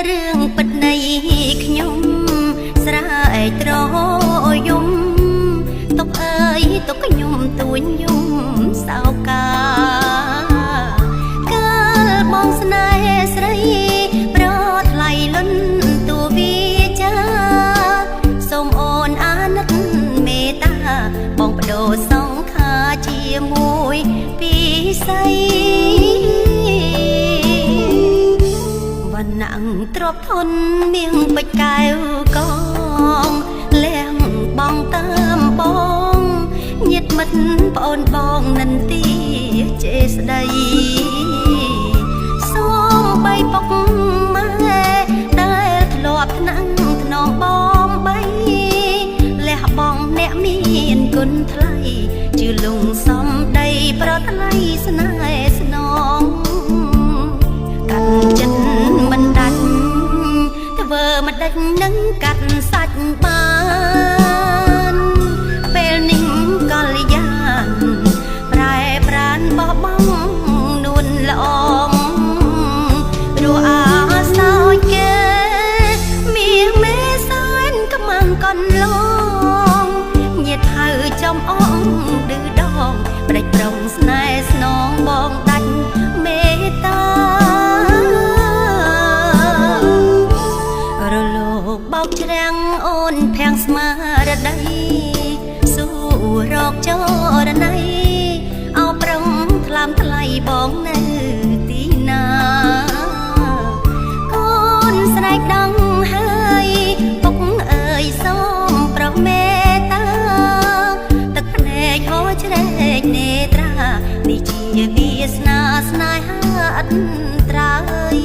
រឿងពិតនៃខ្ញុំស្រែកត្រយំទុកអើយទុកខ្ញុំទួញយំសោកាកាលបងស្នេហ៍ស្រីប្រថ្លៃលុនតួវាចាសូមអូនអាណិតមេត្តាបងបដូរសង្ខាជាមួយពិសីវណ្ណទ្របធនមៀងពេជ្រកែវកងលះបងតាមបងញាតិមិត្តប្អូនបងនិន្ទាជេស្ដីសូមបីពុកម៉ែដែលធ្លាប់ថ្នាំងថ្នមបងបីលះបងអ្នកមានគុណថ្លៃជឿលងសំដីប្រថ្លៃស្នេហ៍ស្នងកាត់ចិត្តមិនដាច់ធ្វើមិនដាច់នឹងកាត់សាច់បានពេលនេះកល្យានប្រែប្រានបោះបង់នួនល្អងរស់អាសោចគេមានមេសែនកំងកន្លងញាតហៅចំអងឌឺដងប្រេចប្រុងស្នេហ៍ស្នងបងដាច់មេត្តារលោកបោកច្រាំងអូនភាំងស្មារតីស៊ូរកចរណៃអោប្រងថ្លាមថ្លៃបងនៅទីណាកូនស្រែកដងហើយពុកអើយសូមប្រមេត្តាទឹកភ្នែកហូរជ្រែកនេត្រានេះជាវាសនាស្នេហាអត្រាយ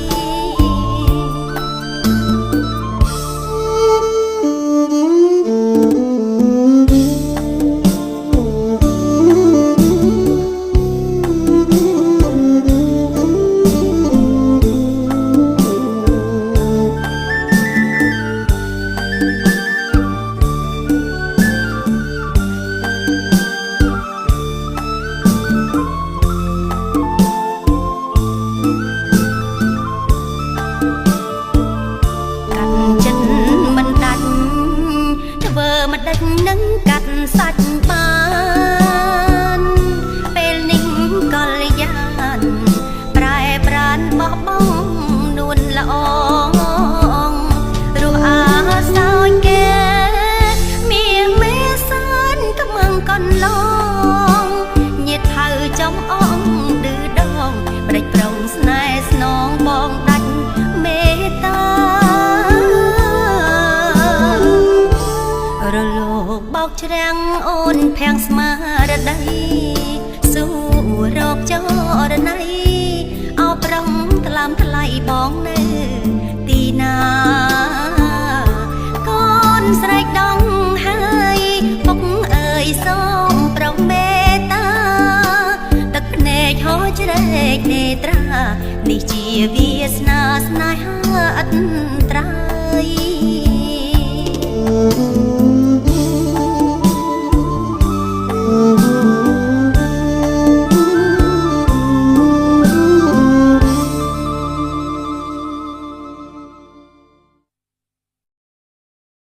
មិនដាច់នឹងកាត់សាច់បានពេលនេះកល្យានប្រែប្រានបោះបង់នួនល្អងរស់អាសោចគេមានមេសែនកំងកន្លងញាតហៅចំអងឌឺដងប្រេចប្រុងស្នេហ៍ស្នងបងដាច់មេត្តារលោកបោកច្រាំងអូនភាំងស្មារតីស៊ូរកចរណៃអោប្រងថ្លាមថ្លៃបងនៅទីណាកូនស្រែកដងហើយពុកអើយសូមប្រងមេត្តាទឹកភ្នែកហូរជ្រែកនេត្រានេះជាវាសនាស្នេហាអត្